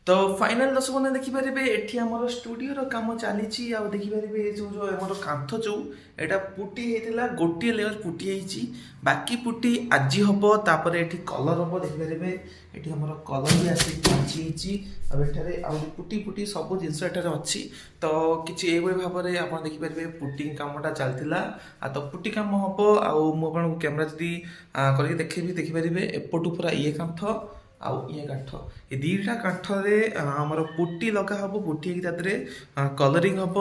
ତ ଫାଇନାଲ ଦର୍ଶକ ଦେଖିପାରିବେ, ଏଠି ଆମର ଷ୍ଟୁଡ଼ିଓର କାମ ଚାଲିଛି। ଆଉ ଦେଖିପାରିବେ, ଏ ଯେଉଁ ଯେଉଁ ଆମର କାନ୍ଥ ଯେଉଁ ଏଇଟା ପୁଟି ହେଇଥିଲା, ଗୋଟିଏ ଲେୟର ପୁଟି ହେଇଛି, ବାକି ପୁଟି ଆଜି ହବ। ତାପରେ ଏଠି କଲର୍ ହବ। ଦେଖିପାରିବେ, ଏଠି ଆମର କଲର୍ ବି ଆସିକି ପହଞ୍ଚି ହେଇଛି। ଆଉ ଏଠାରେ ଆହୁରି ପୁଟି ପୁଟି ସବୁ ଜିନିଷ ଏଠାରେ ଅଛି। ତ କିଛି ଏଇଭଳି ଭାବରେ ଆପଣ ଦେଖିପାରିବେ, ପୁଟିଂ କାମଟା ଚାଲିଥିଲା। ଆଉ ତ ପୁଟି କାମ ହବ। ଆଉ ମୁଁ ଆପଣଙ୍କୁ କ୍ୟାମେରା ଯଦି କରିକି ଦେଖେଇବି, ଦେଖିପାରିବେ, ଏପଟୁ ପୁରା ଇଏ କାନ୍ଥ ଆଉ ଇଏ କାନ୍ଥ, ଏ ଦୁଇଟା କାନ୍ଥରେ ଆମର ପୁଟି ଲଗା ହବ। ପୁଟି ହେଇକି ତା ଦେହରେ କଲରିଂ ହବ।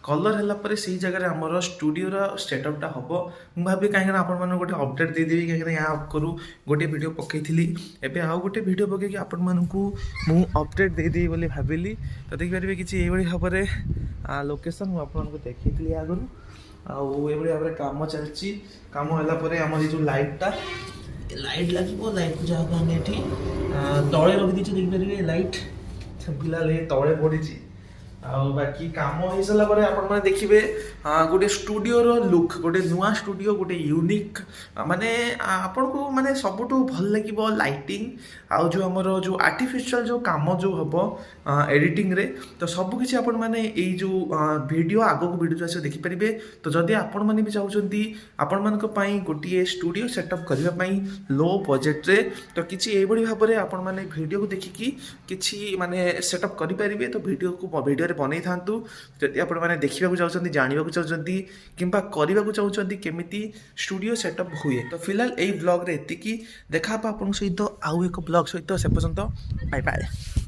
କଲର୍ ହେଲା ପରେ ସେଇ ଜାଗାରେ ଆମର ଷ୍ଟୁଡ଼ିଓର ସେଟଅପ୍ଟା ହବ। ମୁଁ ଭାବି କାହିଁକିନା ଆପଣମାନଙ୍କୁ ଗୋଟେ ଅପଡ଼େଟ୍ ଦେଇଦେବି, କାହିଁକିନା ୟା ଆଗରୁ ଗୋଟେ ଭିଡ଼ିଓ ପକେଇଥିଲି, ଏବେ ଆଉ ଗୋଟେ ଭିଡ଼ିଓ ପକେଇକି ଆପଣମାନଙ୍କୁ ମୁଁ ଅପଡ଼େଟ୍ ଦେଇଦେବି ବୋଲି ଭାବିଲି। ତ ଦେଖିପାରିବେ, କିଛି ଏଇଭଳି ଭାବରେ ଲୋକେସନ୍ ମୁଁ ଆପଣମାନଙ୍କୁ ଦେଖେଇଥିଲି ଆଗରୁ। ଆଉ ଏଇଭଳି ଭାବରେ କାମ ଚାଲିଛି। କାମ ହେଲା ପରେ ଆମର ଏଇ ଯେଉଁ ଲାଇଟ୍ଟା, ଲାଇଟ୍ ଲାଗିବ। ଲାଇଟ୍କୁ ଯାହାକୁ ଆମେ ଏଠି ତଳେ ରଖିଦେଇଛୁ। ଦେଖିପାରିବେ, ଲାଇଟ୍ ଫିଲାଲ ଏ ତଳେ ପଡ଼ିଛି। ଆଉ ବାକି କାମ ହେଇସାରିଲା ପରେ ଆପଣମାନେ ଦେଖିବେ ଗୋଟେ ଷ୍ଟୁଡ଼ିଓର ଲୁକ୍, ଗୋଟେ ନୂଆ ଷ୍ଟୁଡ଼ିଓ, ଗୋଟେ ୟୁନିକ୍, ମାନେ ଆପଣଙ୍କୁ ମାନେ ସବୁଠୁ ଭଲ ଲାଗିବ। ଲାଇଟିଂ ଆଉ ଯେଉଁ ଆମର ଯେଉଁ ଆର୍ଟିଫିସିଆଲ ଯେଉଁ କାମ ଯେଉଁ ହେବ ଏଡ଼ିଟିଂରେ, ତ ସବୁକିଛି ଆପଣମାନେ ଏଇ ଯେଉଁ ଭିଡ଼ିଓ, ଆଗକୁ ଭିଡ଼ିଓ ଆସିବ, ଦେଖିପାରିବେ। ତ ଯଦି ଆପଣମାନେ ବି ଚାହୁଁଛନ୍ତି ଆପଣମାନଙ୍କ ପାଇଁ ଗୋଟିଏ ଷ୍ଟୁଡ଼ିଓ ସେଟଅପ୍ କରିବା ପାଇଁ ଲୋ ବଜେଟ୍ରେ, ତ କିଛି ଏଇଭଳି ଭାବରେ ଆପଣମାନେ ଭିଡ଼ିଓକୁ ଦେଖିକି କିଛି ମାନେ ସେଟଅପ୍ କରିପାରିବେ। ତ ଭିଡ଼ିଓକୁ ଭିଡ଼ିଓରେ ବନେଇଥାନ୍ତୁ। ଯଦି ଆପଣମାନେ ଦେଖିବାକୁ ଚାହୁଁଛନ୍ତି, ଜାଣିବାକୁ ଚାହୁଁଛନ୍ତି କିମ୍ବା କରିବାକୁ ଚାହୁଁଛନ୍ତି କେମିତି ଷ୍ଟୁଡ଼ିଓ ସେଟଅପ୍ ହୁଏ। ତ ଫିଲହାଲ ଏଇ ବ୍ଲଗ୍ରେ ଏତିକି। ଦେଖା ହେବ ଆପଣଙ୍କ ସହିତ ଆଉ ଏକ ବ୍ଲଗ୍ ସହିତ। ସେ ପର୍ଯ୍ୟନ୍ତ ବାଏ ବାଏ।